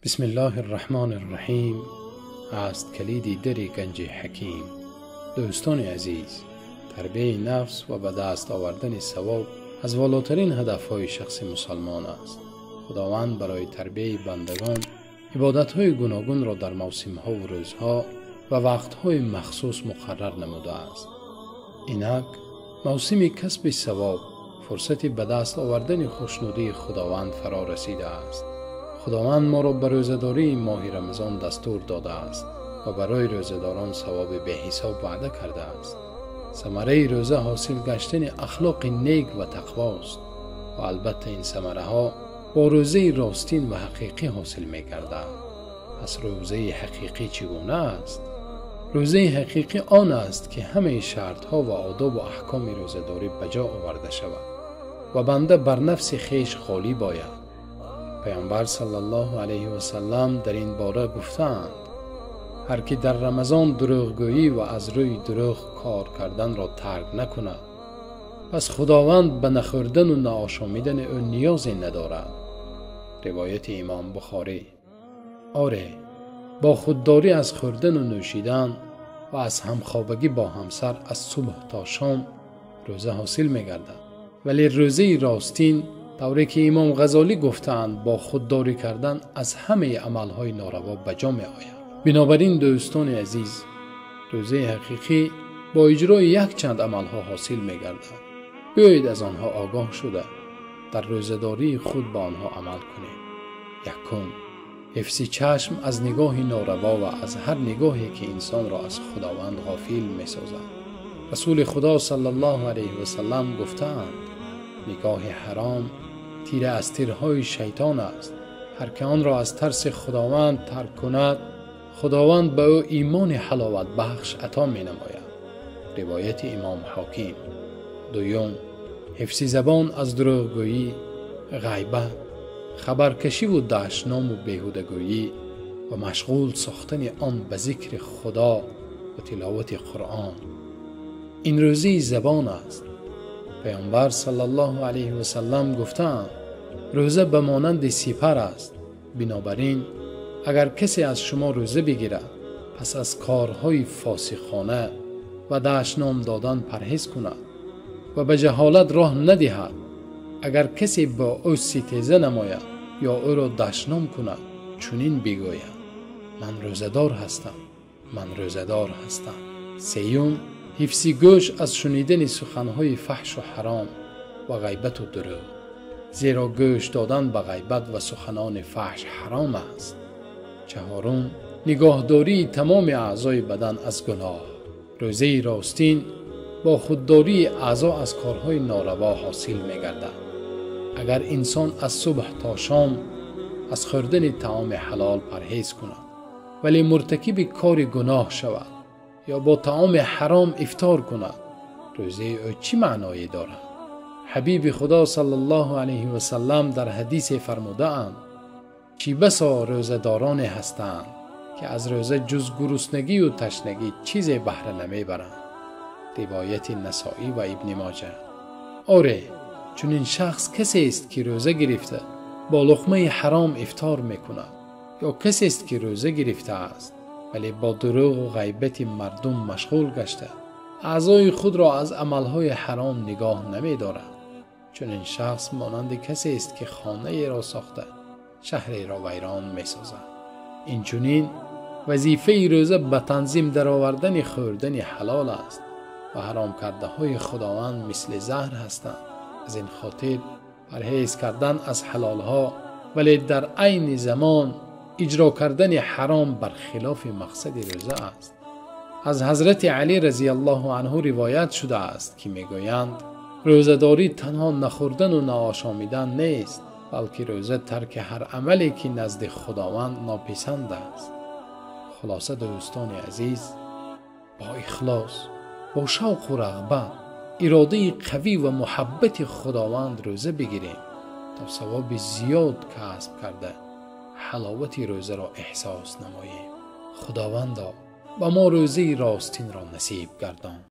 بسم الله الرحمن الرحیم است کلیدی دری گنج حکیم. دوستان عزیز، تربیه نفس و به دست آوردن ثواب از والاترین هدفهای شخص مسلمان است. خداوند برای تربیه بندگان عبادتهای گوناگون را در موسمها و روزها و وقتهای مخصوص مقرر نموده است. اینک موسم کسب ثواب، فرصت به دست آوردن خوشنودی خداوند فرا رسیده است. خداوند ما را به روزه‌داری ماه رمضان دستور داده است و برای روزه‌داران ثواب به حساب وعده کرده است. ثمره روزه حاصل گشتن اخلاق نیک و تقواست و البته این ثمره ها با روزه راستین و حقیقی حاصل می گردد. پس روزه حقیقی چگونه است؟ روزه حقیقی آن است که همه شرط ها و آداب و احکام روزه‌داری به جا آورده شود و بنده بر نفس خویش غالب آید. پیامبر صلی الله علیه و سلم در این باره گفتند: هر کی در رمضان دروغگویی و از روی دروغ کار کردن را ترک نکند، پس خداوند به نخوردن و نآشامیدن او نیازی ندارد. روایت امام بخاری. آره، با خودداری از خوردن و نوشیدن و از همخوابگی با همسر از صبح تا شام روزه حاصل می‌گردد. ولی روزه راستین، طوری که امام غزالی گفتند، با خودداری کردن از همه عملهای ناروا به جا می آید. بنابراین دوستان عزیز، روزه حقیقی با اجرای یک چند عملها حاصل می گردد. بیایید از آنها آگاه شده در روزه‌داری خود به آنها عمل کنیم. یکم، حفظ چشم از نگاه ناروا و از هر نگاهی که انسان را از خداوند غافل می سازد. رسول خدا صلی الله علیه و سلم گفتند: نگاه حرام تیره از تیرهای شیطان است. هر که آن را از ترس خداوند ترک کند، خداوند به او ایمان حلاوت بخش عطا می نماید. روایت امام حاکم. دوم، حفظ زبان از دروغگویی، غیبت، خبرکشی و دشنام و بیهودگویی و مشغول ساختن آن به ذکر خدا و تلاوت قرآن. این روزی زبان است. پیامبر صلی الله علیه و سلم گفتند: روزه به مانند سپر است. بنابراین اگر کسی از شما روزه بگیرد، پس از کارهای فاسقانه و دشنام دادن پرهیز کند و به جهالت راه ندهد. اگر کسی با او ستیزه نماید یا او را دشنام کند، چنین بگوید: من روزه‌دار هستم، من روزه‌دار هستم. سیوم، حفظ گوش از شنیدن سخنهای فحش و حرام و غیبت و دروغ، زیرا گوش دادن به غیبت و سخنان فحش حرام است. چهارم، نگاهداری تمام اعضای بدن از گناه. روزه راستین با خودداری اعضا از کارهای ناروا حاصل می‌گردد. اگر انسان از صبح تا شام از خوردن طعام حلال پرهیز کند ولی مرتکب کار گناه شود یا با طعام حرام افطار کند، روزه او چی معنایی دارد؟ حبیب خدا صلی الله علیه و سلم در حدیث فرموده اند: چی بسا روزه‌داران هستند که از روزه جز گرسنگی و تشنگی چیز بهره نمیبرند. روایت نسائی و ابن ماجه. آره، چون این شخص کسی است که روزه گرفته با لقمه حرام افطار میکند، یا کسی است که روزه گرفته است ولی با دروغ و غیبت مردم مشغول گشته، اعضای خود را از عملهای حرام نگاه نمی دارد. چون این شخص مانند کسی است که خانه را ساخته، شهری را ویران می سازد. این چنین وظیفه روزه به تنظیم درآوردن خوردن حلال است و حرام کرده های خداوند مثل زهر هستند. از این خاطر پرهیز کردن از حلال ها ولی در عین زمان اجرا کردن حرام برخلاف مقصد روزه است. از حضرت علی رضی الله عنه روایت شده است که میگویند: روزه‌داری تنها نخوردن و نآشامیدن نیست، بلکه روزه ترک هر عملی که نزد خداوند ناپسند است. خلاصه دوستان عزیز، با اخلاص، با شوق و رغبت، اراده قوی و محبت خداوند روزه بگیریم تا ثواب زیاد کسب کرده حلاوت روزه را احساس نماییم. خداوندا، به ما روزه راستین را نصیب گردان.